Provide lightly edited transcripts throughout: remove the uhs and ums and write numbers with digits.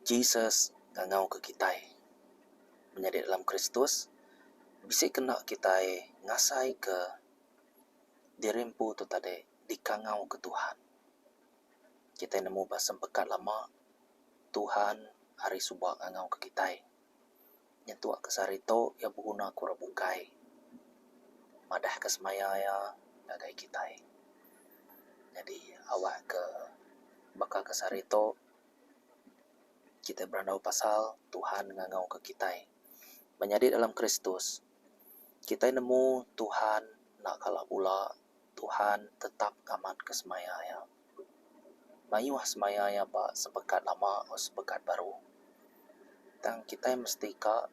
Jesus ngangauka kitai menyadi dalam Kristus bisi kena kitai ngasaika diri empu tu tadi dikangauka Tuhan. Kitai nemu ba sempekat lama Tuhan ari suba ngangauka kitai. Nyentuk ke sehari tu iya beguna ke orang bukai madahka semaya iya ngagai kitai. Nyadi awak ke baka ke sehari tu kitai berandau pasal Tuhan ngangauka kitai. Menyadi dalam Kristus kitai nemu Tuhan enda kala bula Tuhan tetap ngamatka semaya iya. Mayuh semaya iya ba sempekat lama enggau sempekat baru. Tang kitai mesti ka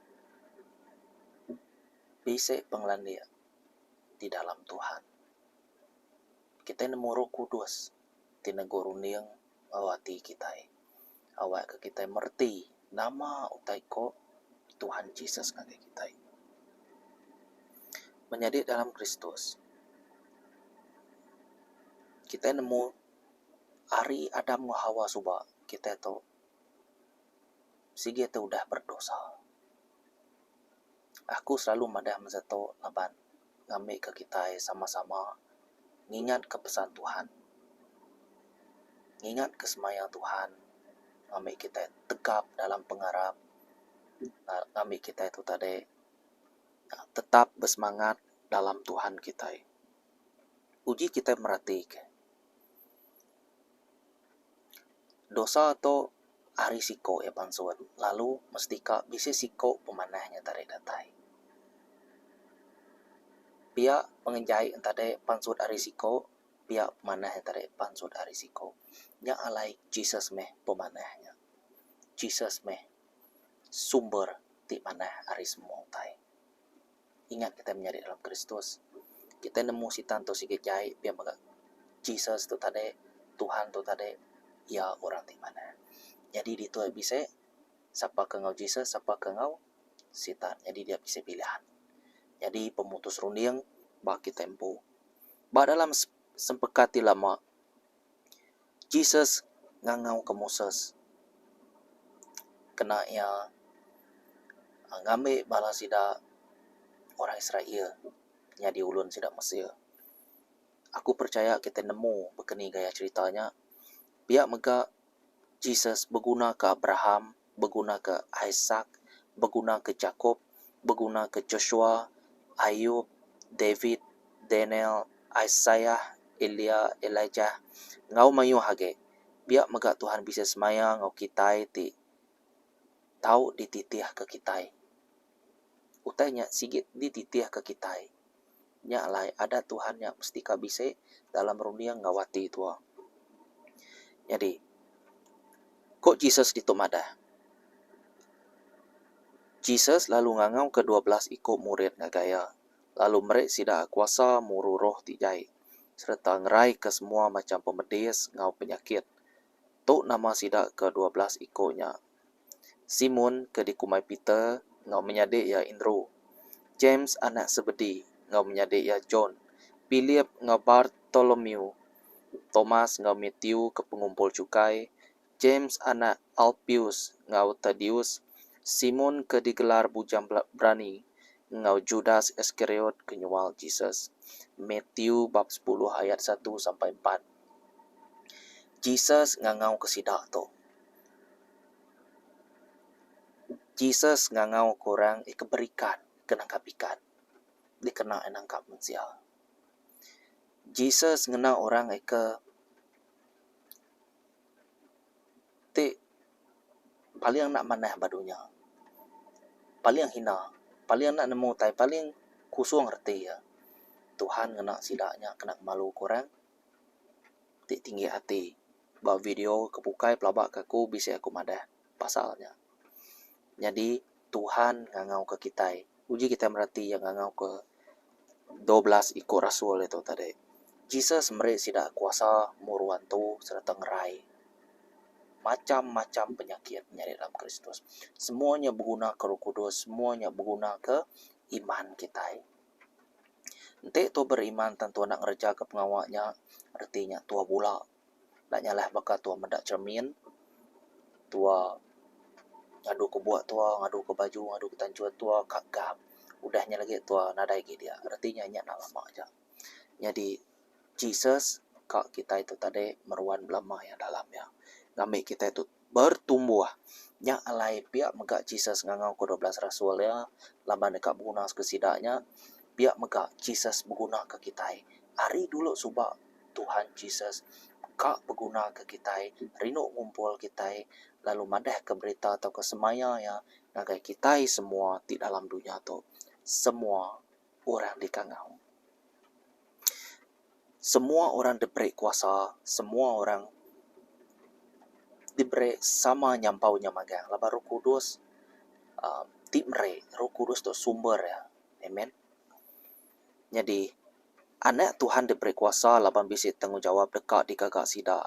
bisi pengelandik di dalam Tuhan. Kitai nemu Roh Kudus ti negu runding enggau ati kitai. Awakka kitai mereti nama utai ko Tuhan Jesus ngagai kitai. Menyadi dalam Kristus, kitai nemu ari Adam enggau Hawa suba kitai tu sigi tu udah berdosa. Aku selalu madah masa tu laban ngambika kitai sama-sama ngingatka pesan Tuhan. Ngingatka semaya Tuhan ngambi kitai tegap dalam pengarap ngambi kitai tu tadi tetap besemangat dalam Tuhan kitai. Uji kitai meratika dosa tu ari siko iya pansut lalu mesti ka bisi siko pemanah nya tadi datai. Pia pengenjai ne tadi pansut ari siko pia pemanah ne tadi pansut ari siko. Nya alai Jesus meh pemanah nya. Jesus meh sumber ti manah ari semua utai. Ingat kitai menyadi dalam Kristus. Kitai nemu sitan tu sigi jai pia mega Jesus tu tadi, Tuhan tu tadi iya orang ti manah. Nyadi ditu ai bisi sapa ke enggau Jesus sapa ke enggau sitan. Nyadi dia bisi pilihan. Nyadi pemutus runding ba kitai empu. Ba dalam sempekat ti lama Jesus ngangauka Moses kena iya ngambi bala sida orang Israel nyadi ulun sida Mesir. Aku percaya kitai nemu baka ni gaya cherita nya. Pia mega Jesus begunaka Abraham, begunaka Isak, begunaka Jakop, begunaka Joshua, Ayub, David, Daniel, Isaiah, Elia, Elijah, enggau mayuh agi. Pia mega Tuhan bisi semaya enggau kitai ti tau dititihka kitai. Utai nya sigi dititihka kitai. Nya alai adat Tuhan nya mesti ka bisi dalam runding enggau ati tua. Nyadi, ku Jesus ditu madah, Jesus lalu ngangauka 12 iku murid ngagai iya, lalu meri sida kuasa muru roh ti jai, sereta ngeraika semua macham pemedis enggau penyakit. Tu nama sida ke 12 iku nya. Simon ke dikumbai Peter enggau menyadi iya Andrew, James anak Sebedi enggau menyadi iya John, Philip enggau Bartolomew, Thomas enggau Matthew ke pengumpul chukai, James anak Alpius enggau Tadeus, Simon ke digelar Bujang Berani, enggau Judas Iskariot ke nyual Jesus. Matthew bab sepuluh ayat satu sampai empat. Jesus ngangauka sida tu. Jesus ngangauka orang iya ke berikan ke nangkap ikan dikena iya nangkap mensia. Jesus ngena orang iya ke ti paling enda manah ba dunya, paling hina, paling enda nemu utai, paling kusung reti iya. Tuhan ngena sida nya kena ngemaluka orang ti tinggi ati. Ba video ke bukai pelaba ke aku bisi aku madah pasal nya. Nyadi Tuhan ngangauka kitai. Uji kitai mereti iya ngangauka 12 iku rasul ditu tadi. Jesus meri sida kuasa muru antu sereta ngerai macham-macham penyakit nyadi dalam Kristus. Semua nya begunaka Roh Kudus, semua nya begunaka iman kitai. Enti tua beriman tang tua enda ngerejaka pengawa nya, reti nya tua bula. Enda nyalah baka tua meda cermin, tua. Ngadu ke buk tua, ngadu ke baju, ngadu ke tanchut tua ka gap. Udah nya lagi tua nadai agi dia. Reti nya nya enda lama aja. Nyadi Jesus ka kitai tu tadi meruan belama iya dalam iya. Ngambi kitai tu bertumbuh. Nya alai pia mega Jesus ngangau ke 12 rasul iya laban deka beguna ke sida nya. Pia mega Jesus beguna ke kitai. Ari dulu suba Tuhan Jesus ka beguna ke kitai, rindu ngumpul kitai lalu madah ke berita tauka semaya iya ngagai kitai semua ti dalam dunya tu. Semua orang dikangau. Semua orang diberi kuasa, semua orang diberi sama nyampau nya magang laban Roh Kudus uhh ti meri, Roh Kudus tu sumber iya. Amen. Nyadi anak Tuhan diberi kuasa laban bisi tanggungjawab deka digaga sida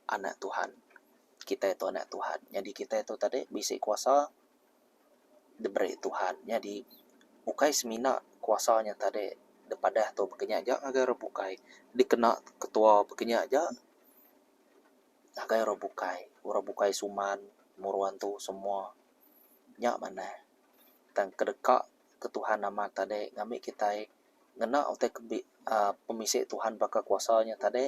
anak Tuhan. Kitai tu anak Tuhan. Nyadi kitai tu tadi bisi kuasa. diberi Tuhan. Nyadi ukai semina kuasa nya tadi dipadah tu baka nya aja ngagai orang bukai dikena ketua baka nya aja ngagai orang bukai. Orang bukai suman meruan tu semua nya manah. Tang ke deka ke Tuhan amat tadi ngambi kitai ngena utai ke uhh pemisi Tuhan baka kuasa nya tadi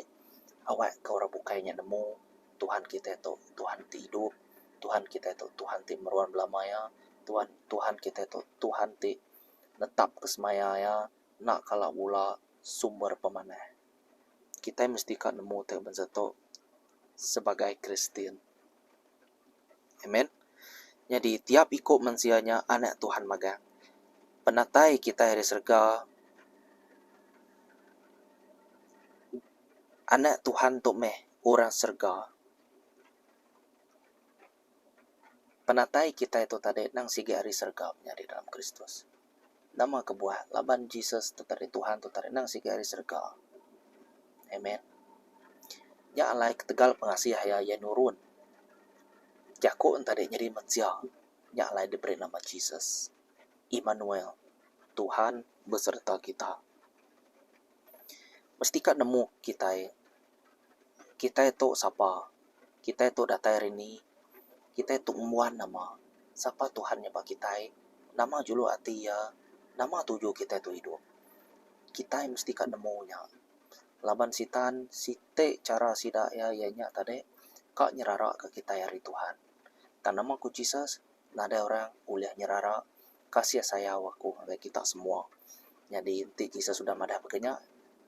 awak ka orang bukai nya nemu Tuhan kitai tu Tuhan ti idup, Tuhan kitai tu Tuhan ti meruan belama iya, Tuhan Tuhan kitai tu Tuhan ti netap ke semaya iya enda kala bula sumber pemanah. Kitai mesti ka nemu utai bansa tu sebagai Kristian. Amen. Nyadi tiap iku mensia nya anak Tuhan magang. Penatai kitai ari serega anak Tuhan tu meh orang serega. Penatai kitai tu tadi nang sigi ari serega menyadi dalam Kristus. Nama kebuah laban Jesus tu tadi Tuhan tu tadi nang sigi ari serega. Amen. Nya alai ketegal pengasih iya, iya nurun. Jaku ne tadi nyadi mensia. Nya alai diberi nama Jesus. Immanuel, Tuhan besereta kita. Mesti ka nemu kitai, kitai tu sapa, kitai tu datai ari ni, kitai tu ngembuan nama. Sapa Tuhan nya ba kitai, nama juluk ati iya, nama tuju kitai tu idup. Kitai mesti ka nemu nya. Laban sitan siti chara sida iya iya nya tadi ka nyerara ka kitai ari Tuhan. Tang nama ku Jesus nadai orang ulih nyerara kasih sayau aku ngagai kita semua. Nyadi enti Jesus udah madah baka nya,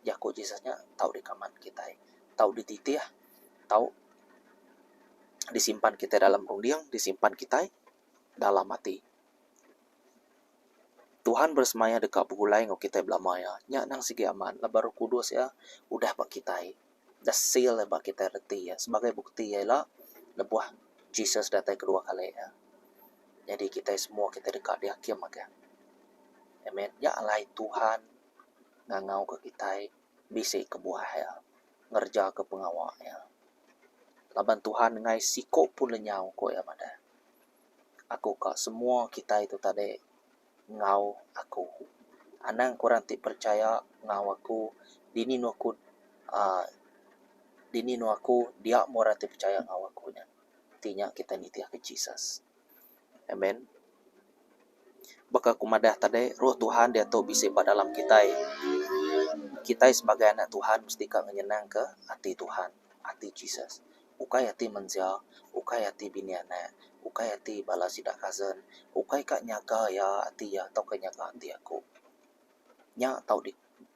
jaku Jesus nya tau dikamat kitai, tau dititih, tau disimpan kitai dalam runding, disimpan kitai dalam ati. Tuhan besemaya deka begulai enggau kitai belama iya. Nya nang sigi amat laban Roh Kudus iya udah ba kitai. Dah seal iya ba kitai reti iya sebagai bukti iya ila lebuh Jesus datai kedua kali iya. Nyadi kitai semua kitai deka diakim magang. Amen. Nya alai Tuhan ngangauka kitai bisi kebuah iya ngerejaka pengawa iya. Laban Tuhan enggai siko pun lenyau ku iya madah. Aku ka semua kitai tu tadi enggau aku. Anang ke orang ti percaya enggau aku dini nu aku uhh dini nu aku dia meh orang ti percaya enggau aku nya. Ti nya kitai nitihka Jesus. Amen. Baka ku madah tadi, Roh Tuhan diatu bisi ba dalam kitai. Kitai sebagai anak Tuhan mesti ka ngenyenangka ati Tuhan, ati Jesus. Ukai ati mensia, ukai ati bini anak, ukai ati bala sida cousin, ukai ka nyaga iya ati iya tauka nyaga ati aku. Nya tau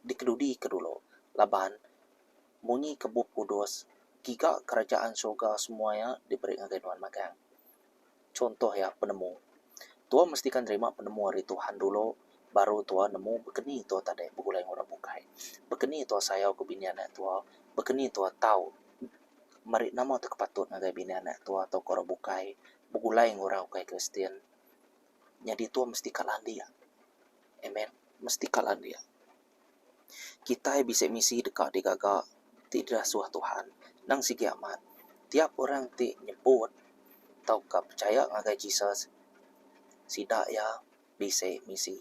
dikedudika dulu laban munyi ke Bup Kudus, giga kerajaan surga semua iya diberi ngagai nuan magang. Chunto iya penemu. Tua mesti ka nerima penemu ari Tuhan dulu baru tua nemu bekeni tua tadi begulai enggau orang bukai. Bekeni tua sayau ke bini anak tua, bekeni tua tau meri nama ti ke patut ngagai bini anak tua tauka orang bukai begulai enggau orang ukai Kristian. Nyadi tua mesti ka landik. Amen. Mesti ka landik. Kitai bisi misi deka digaga ti diasuh Tuhan nang sigi amat. Tiap orang ti nyebut tauka pechaya ngagai Jesus sida iya bisi misi.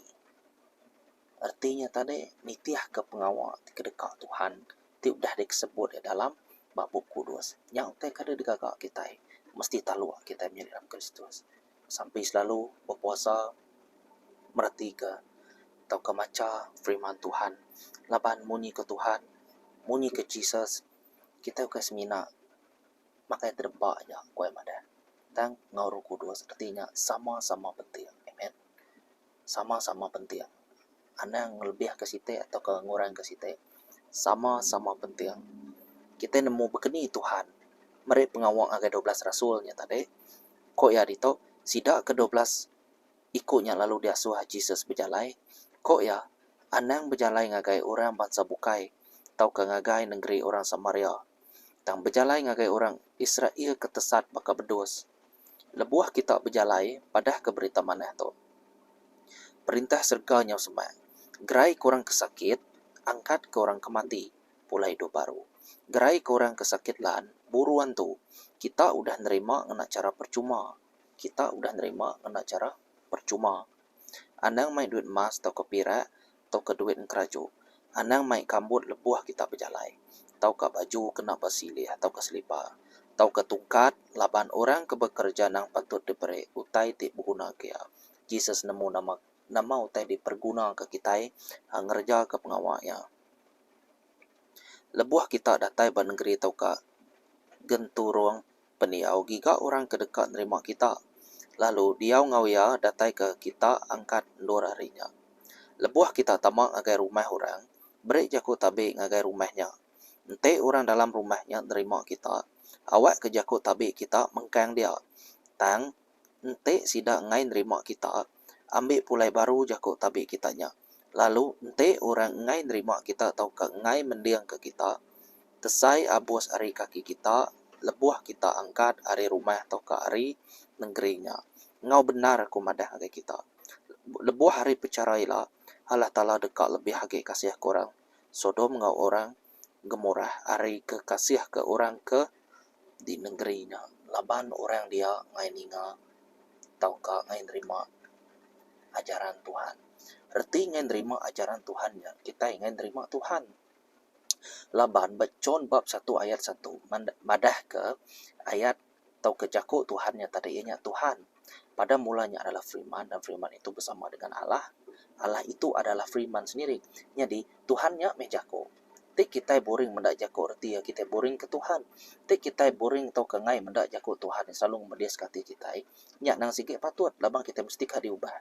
Reti nya tadi nitihka pengawa ti kedeka Tuhan ti udah disebut iya dalam ba Bup Kudus. Nya utai ke deka digaga kitai mesti taluk kitai menyadi dalam Kristus. Sampi selalu bepuasa meretika tauka macha firman Tuhan laban munyi ke Tuhan, munyi ke Jesus kitai ukai semina makai terempa aja ku iya madah tang enggau roh kudus reti nya sama-sama penting. Amen. Sama-sama penting. Anang ngelebihka siti tauka ngurangka siti. Sama-sama penting. Kitai nemu bekeni Tuhan meri pengawa ngagai 12 rasul nya tadi. Ku iya ditu, sida ke 12 iku nya lalu diasuh Jesus bejalai. Ku iya, Anang bejalai ngagai orang bansa bukai tauka ngagai nengeri orang Samaria. Tang bejalai ngagai orang Israel ke tesat baka bedus. Lebuh kita bejalai, padahka berita manah tu. Perintah serega nyau semak. Gerai ke orang ke sakit, angkatka orang ke mati, pulai idup baru. Gerai ke orang ke sakit lan, buru antu. Kita udah nerima ngena chara percuma. Kita udah nerima ngena chara percuma. Anang mai duit emas tauka pirak tauka duit engkeraju. Anang mai kambut lebuh kita bejalai, tauka baju kena besilih tauka selipar, tauka tungkat laban orang ke bekereja nang patut diberi utai ti beguna ke iya. Jesus nemu nama nama utai dipergunaka kitai ngerejaka pengawa iya. Lebuh kita datai ba nengeri tauka genturung pendiau giga orang ke deka nerima kita, lalu diau enggau iya datai ke kita angkat endur ari nya. Lebuh kita tama ngagai rumah orang, beri jaku tabi ngagai rumah nya. Enti orang dalam rumah nya nerima kita, awakka jaku tabi kita mengkang dia. Tang, enti sida enggai nerima kita, ambi pulai baru jaku tabi kita nya. Lalu, enti orang enggai nerima kita tauka enggai mendingka kita, Tesai abus ari kaki kita lebuh kita angkat ari rumah tauka ari nengeri nya. Enggau bendar aku madah ngagai kita, lebuh hari pechara ila, Allah Taala deka lebih agi kasihka orang Sodom enggau orang Gomorah ari ke kasihka orang ke di nengeri nya, laban orang dia enggai ninga tauka enggai nerima ajaran Tuhan. Reti enggai nerima ajaran Tuhan nya, kitai enggai nerima Tuhan. Laban ba John bab satu ayat satu madahka ayat tauka jaku Tuhan nya tadi iya nya Tuhan. Pada mula nya adalah Firman dan Firman itu bersama dengan Allah. Allah itu adalah Firman sendiri. Nyadi Tuhan nya meh jaku. Ti kitai boring meda jaku reti iya kitai boring ke Tuhan. Ti kitai boring tauka enggai meda jaku Tuhan selalu ngemediska ati kitai, nya nang sigi patut laban kitai mesti ka diubah.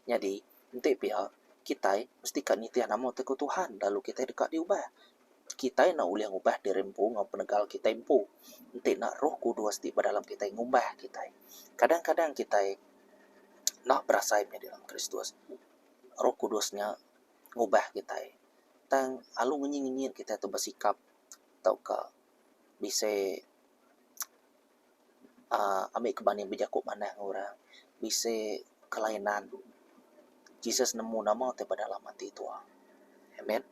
Nyadi Enti pia, kitai mesti ka nitih nama ti ku Tuhan lalu kitai deka diubah. Kitai enda ulih ngubah diri empu enggau penegal kitai empu enti enda Roh Kudus ti ba dalam kitai ngubah kitai. Kadang-kadang kitai enda berasai meh dalam Kristus. Roh Kudus nya ngubah kitai. Tang alu ngenyit-ngenyit kitai tu besikap tauka bisi uhh ami ke banding bejaku manah enggau orang bisi kelainan Jesus nemu nama ti ba dalam ati tuwa. Amen.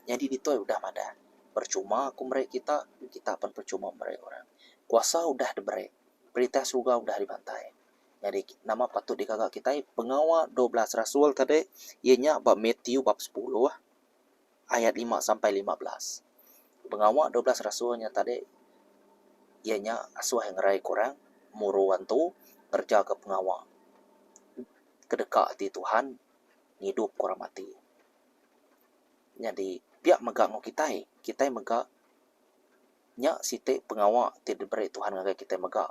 Nyadi ditu udah madah percuma aku meri kita, kita pun percuma meri orang. Kuasa udah diberi, perintah suga udah dibantai. Nyadi nama patut digaga kitai pengawa 12 rasul tadi iya nya ba Matthew bab sepuluh. ayat lima sampai 15. Pengawa 12 rasul nya tadi iya nya asuh ngerai ke orang muru antu ngerejaka pengawa ke deka ati Tuhan ngidupka orang mati. Nyadi pia mega enggau kitai, kitai mega Nya siti pengawa ti diberi Tuhan ngagai kitai mega.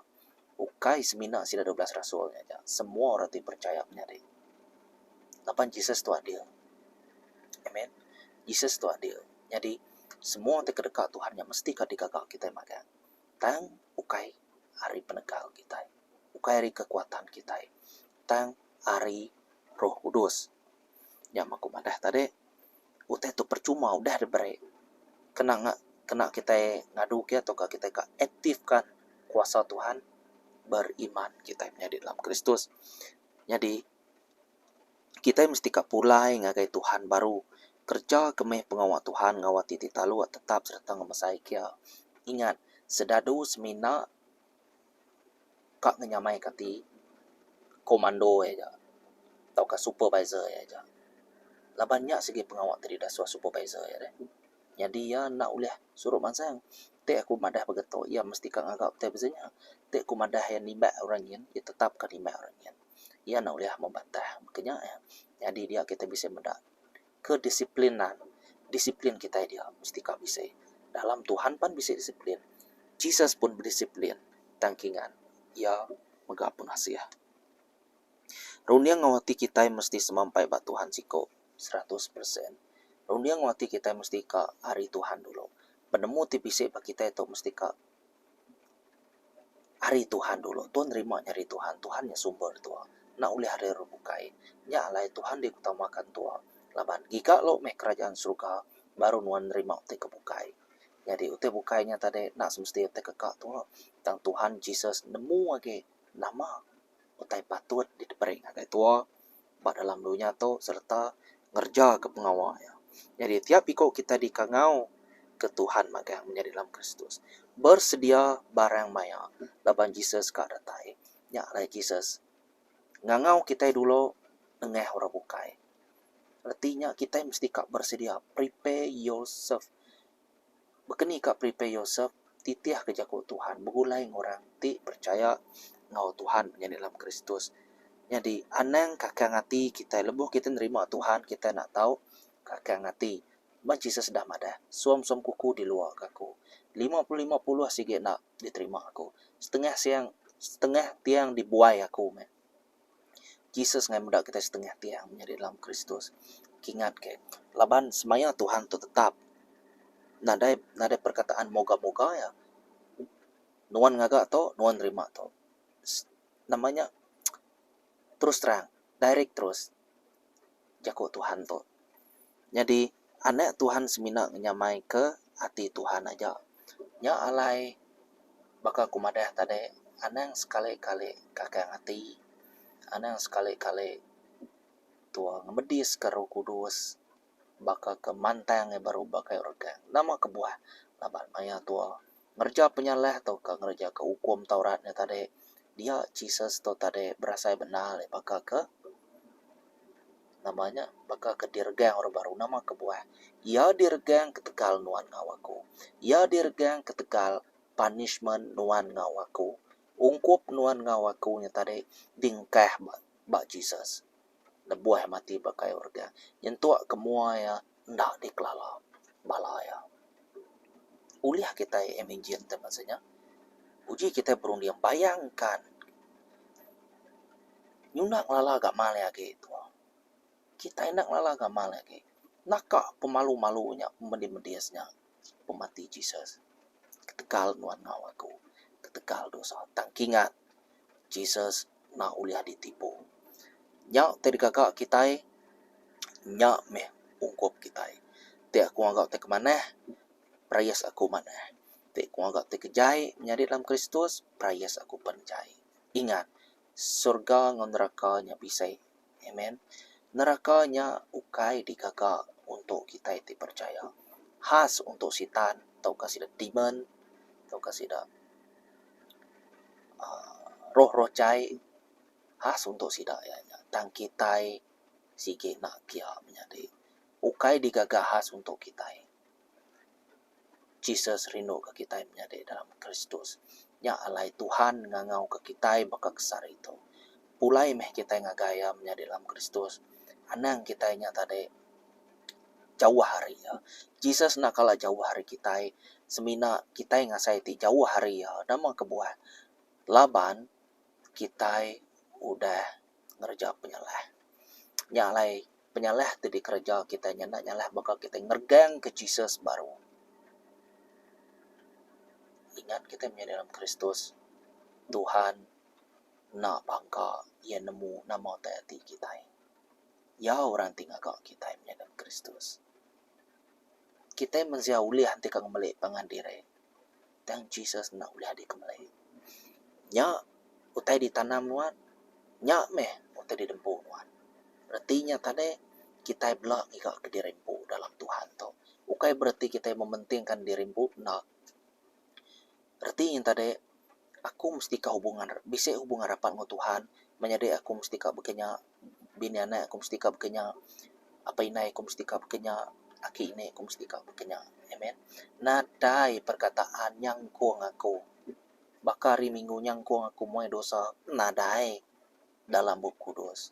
Ukai semina sida 12 rasul nya aja, semua orang ti percaya menyadi. Laban Jesus tu adil. Amen. Jesus tu adil. Nyadi, semua ti kedeka Tuhan nya mesti ka digaga kitai magang. Tang ukai ari penegal kitai, ukai ari kekuatan kitai, tang ari Roh Kudus. Nya meh aku madah tadi. Utai tu percuma udah diberi kena kena kitai ngadu ke tauka kitai ka aktifkan kuasa Tuhan beriman kitai menyadi dalam Kristus. Nyadi kitai mesti ka pulai ngagai Tuhan baru kereja ke meh pengawa Tuhan enggau ati ti taluk tetap sereta ngemesai ke iya. Ingat sedadu semina Ka ngenyamai ka ati komando iya aja tauka supervisor iya aja. Laban nya sigi pengawa ti didasuh supervisor iya deh. Nyadi iya enda ulih suruh mansang. Ti aku madah begitu iya mesti ka ngaga utai bisi nya. Ti aku madah iya nimbak orang nyin iya tetap ka nimbak orang nyin. Iya enda ulih membantah ke nya iya. Nyadi dia kitai bisi meda kedisiplinan, disiplin kitai dia mesti ka bisi. Dalam Tuhan pan bisi disiplin. Jesus pun bedisiplin tang kingan iya mega pengasih. Runding enggau ati kitai mesti semampai ba Tuhan siko 100%. Runding enggau ati kitai mesti ka ari Tuhan dulu. Penemu ti bisi ba kitai tu mesti ka ari Tuhan dulu. Tuan nerima nya ari Tuhan. Tuhan nya sumber tua. Enda ulih ari orang bukai. Nya alai Tuhan diutamakan tua laban giga lo meh kerajaan surga baru nuan nerima utai ke bukai. Nyadi utai bukai nya tadi enda semesti utai ke ka tua tang Tuhan Jesus nemu agi nama utai patut diberi ngagai tua ba dalam dunya tu sereta ngereja ke pengawa iya. Nyadi tiap iko kitai dikangau ke Tuhan magang menyadi dalam Kristus. Bersedia barang maya laban Jesus ka datai. Nya alai Jesus ngangau kitai dulu nengah orang bukai. Reti nya kitai mesti ka bersedia prepare yourself. Baka ni ka prepare yourself titih ka jaku Tuhan begulai enggau orang ti percaya enggau Tuhan menyadi dalam Kristus. Nyadi anang kakang ati kitai lebuh kitai nerima Tuhan kitai enda tau kakang ati. Ba Jesus dah madah suam-suam kuku dilua ka aku. 50-50 sigi enda diterima aku. Setengah siang setengah tiang dibuai aku meh. Jesus ngagai meda kitai setengah tiang menyadi dalam Kristus. Kingat ke laban semaya Tuhan tu tetap nadai nadai perkataan moga-moga iya. Nuan ngaga tu nuan nerima tu. Nama nya terus terang direct terus jaku Tuhan tu. Nyadi anak Tuhan semina ngenyamai ke ati Tuhan aja. Nya alai baka ku madah tadi anang sekali kali kakang ati anang sekali kali tua ngemedis ka roh kudus baka ke mantang iya baru baka regang. Nama kebuah laban maya tua Ngereja penyalah tauka ngereja ke ukum Taurat nya tadi, dia Jesus tu tadi berasai bendar baka ke nama nya baka ke diregang orang baru. Nama kebuah? Iya diregang ketegal nuan enggau aku. Iya diregang ketegal punishment nuan enggau aku. Ungkup nuan enggau aku nya tadi diengkah ba ba Jesus lebuh iya mati ba kayu regang nyentuk ke mua iya enda dikelala bala iya. Ulih kitai imagine te maksud nya uji kitai berunding bayangkan nyunda ngelala gamal iya agi tu. Kitai enda ngelala gamal iya agi. Naka pemalu-malu nya pemedis-medis nya pemati Jesus ketegal nuan enggau aku ketegal dosa. Tang kingat Jesus enda ulih ditipu. Nya ti digaga kitai nya meh ungkup kitai. Ti aku ngaga ti ke manah perais aku manah. Ti aku ngaga ti ke jai menyadi dalam Kristus perais aku pen jai. Ingat surga enggau neraka nya bisi. Amen. Neraka nya ukai digaga untuk kitai ti percaya. Khas untuk sitan tauka sida demon tauka sida uhh roh-roh jai khas untuk sida iya nya. Tang kitai sigi enda kia menyadi. Ukai digaga khas untuk kitai. Jesus rindu ke kitai menyadi dalam Kristus. Nya alai Tuhan ngangau ke kitai baka ke sehari tu. Pulai meh kitai ngagai iya menyadi dalam Kristus. Anang kitai nya tadi jauh ari iya. Jesus enda kala jauh ari kitai semina kitai ngasai ti jauh ari iya. Nama kebuah? Laban kitai udah ngereja penyalah. Nya alai penyalah ti dikereja kitai nya enda nyalah baka kitai ngeregangka Jesus baru. Ingat kitai menyadi dalam Kristus, Tuhan enda bangka iya nemu nama utai ati kitai. Iya orang ti ngaga kitai menyadi dalam Kristus. Kitai mensia ulih enti ka ngemeli pangan diri. Tang Jesus enda ulih dikemeli. Nya utai ditanam nuan, nya meh utai didempu nuan. Reti nya tadi kitai bela ngiga kediri empu dalam Tuhan tu. Ukai bereti kitai mementingkan diri empu enda. Reti nya tadi aku mesti ka hubungan bisi hubungan rapat enggau Tuhan menyadi aku mesti ka baka nya. Bini anak aku mesti ka baka nya, apai indai aku mesti ka baka nya, aki ini aku mesti ka baka nya. Amen. Nadai perkataan nyangkung aku baka hari minggu nyangkung aku muai dosa, nadai. Dalam Bup Kudus.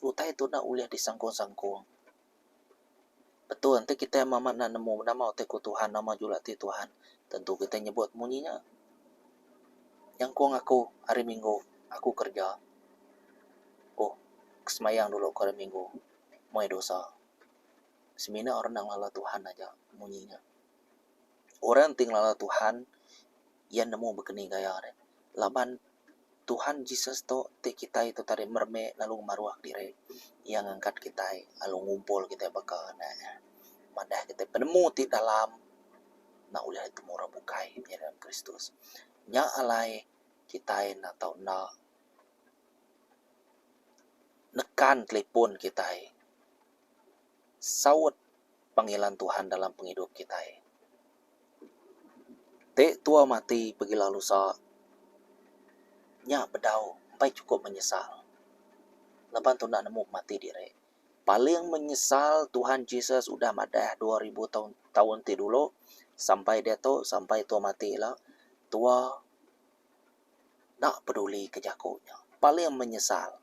Utai tu enda ulih disangkung-sangkung. Betul enti kitai amat enda nemu nama utai ku Tuhan nama juluk ati Tuhan tentu kitai nyebut munyi nya. Nyangkung aku hari minggu aku kereja. Oh kesemayang dulu ku hari minggu muai dosa. Semina orang enda ngelala Tuhan aja munyi nya. Orang ti ngelala Tuhan iya nemu bekeni gaya deh laban Tuhan Jesus tu ti kitai tu tadi mereme lalu ngemaruh diri. Iya ngangkat kitai lalu ngumpul kitai baka ne madah kitai penemu ti dalam enda ulih ditemu orang bukai nyadi dalam Kristus. Nya alai kitai enda tau enda nekan telefon kitai saut panggilan Tuhan dalam pengidup kitai. Ti tua mati pegila lusa nya bedau empai chukup menyesal laban tu enda nemu pemati diri. Paling menyesal Tuhan Jesus udah madah 2000 taun taun ti dulu sampai diatu sampai tua mati ila tua Enda peduli ke jaku nya. Paling menyesal.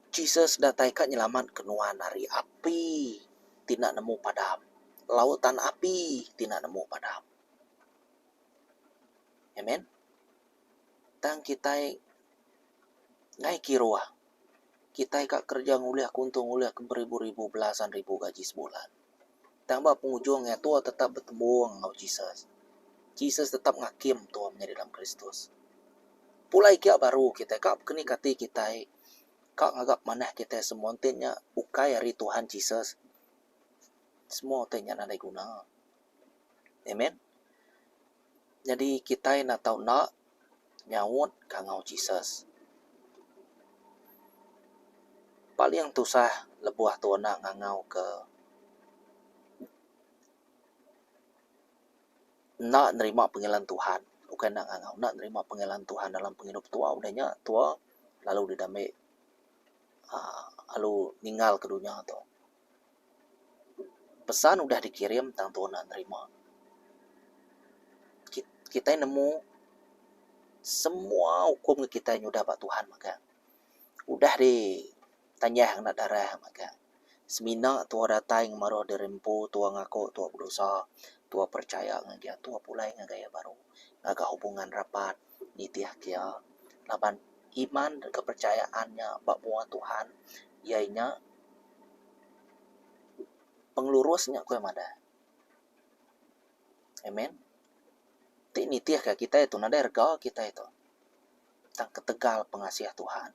Jesus datai ka nyelamat ke nuan ari api ti enda nemu padam. Lautan api ti enda nemu padam. Amen. Tang kitai ngai kiruh. Kitai ka kereja ngulih ke untung ngulih ke beribu-ribu belasan ribu gaji sebulan. Tang ba pengujung iya tua tetap betembung enggau Jesus. Jesus tetap ngakim tua menyadi dalam Kristus. Pulai kiya baru kitai ka keni kati kitai ka ngaga pemanah kitai semua enti nya ukai ari Tuhan Jesus semua utai nya nadai guna. Amen. Nyadi kitai enda tau enda nyaut kangau Jesus. Paling tusah lebuh tu enda ngangau ke enda nerima pengilan Tuhan ukai enda ngangau enda nerima pengilan Tuhan dalam pengidup tua udah nya tua lalu didambi aaa lalu ninggal ke dunya tu. Pesan udah dikirim tang tu enda nerima. Kitai nemu semua ukum kitai nyudah ba Tuhan mega. Udah ditanyah ngena darah mega. Semina tuah datai ngemaruh diri empu tuah ngaku tuah bedosa tuah percaya ngagai iya tuah pulai ngagai iya baru ngaga hubungan rapat nitih ke iya laban iman kepercayaan nya ba mua Tuhan iya nya pengelurus nya ku iya madah. Amen. Ti nitih ka kitai tu nadai rega kitai tu. Tang ketegal pengasih Tuhan.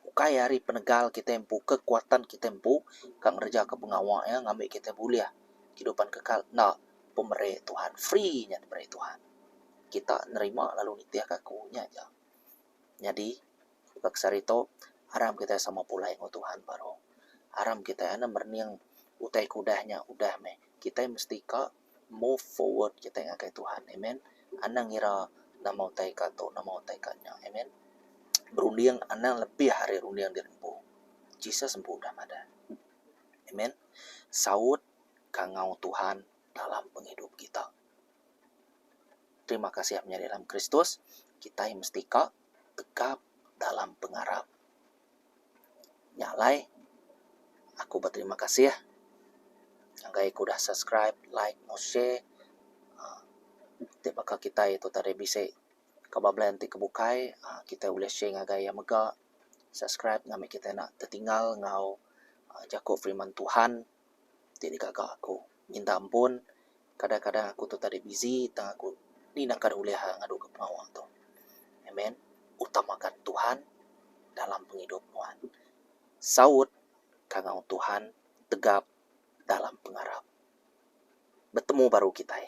Ukai ari penegal kitai empu kekuatan kitai empu ka ngereja ka pengawa iya ngambi kitai bulih kehidupan kekal enda pemeri Tuhan free nya diberi Tuhan. Kita nerima lalu nitih ka aku nya aja. Nyadi baka sehari tu aram kitai sama pulai enggau Tuhan baru. Aram kitai enda merening utai ke udah nya udah meh. Kitai mesti ka move forward kitai ngagai Tuhan. Amen. Anang ngira nama utai ka tu nama utai ka nya. Amen. Berunding anang lebih ari runding diri empu. Jesus empu udah madah. Amen. Saut kangau Tuhan dalam pengidup kita. Terima kasih menyadi dalam Kristus, kitai mesti ka tegap dalam pengarap. Nya alai aku beterima kasih ngagai ke udah subscribe, like enggau share uhh ti baka kitai tu tadi bisi kaban belayan ti ke bukai uhh kitai ulih share ngagai iya mega subscribe ngambi kitai enda tetinggal enggau jaku firman Tuhan ti digaga aku. Minta ampun kadang-kadang aku tu tadi busy tang aku ni naka ulih ngadu ke pengawa tu. Amen. Utamakan Tuhan dalam pengidup nuan. Saut kangau Tuhan tegap dalam pengarap. Betemu baru kitai.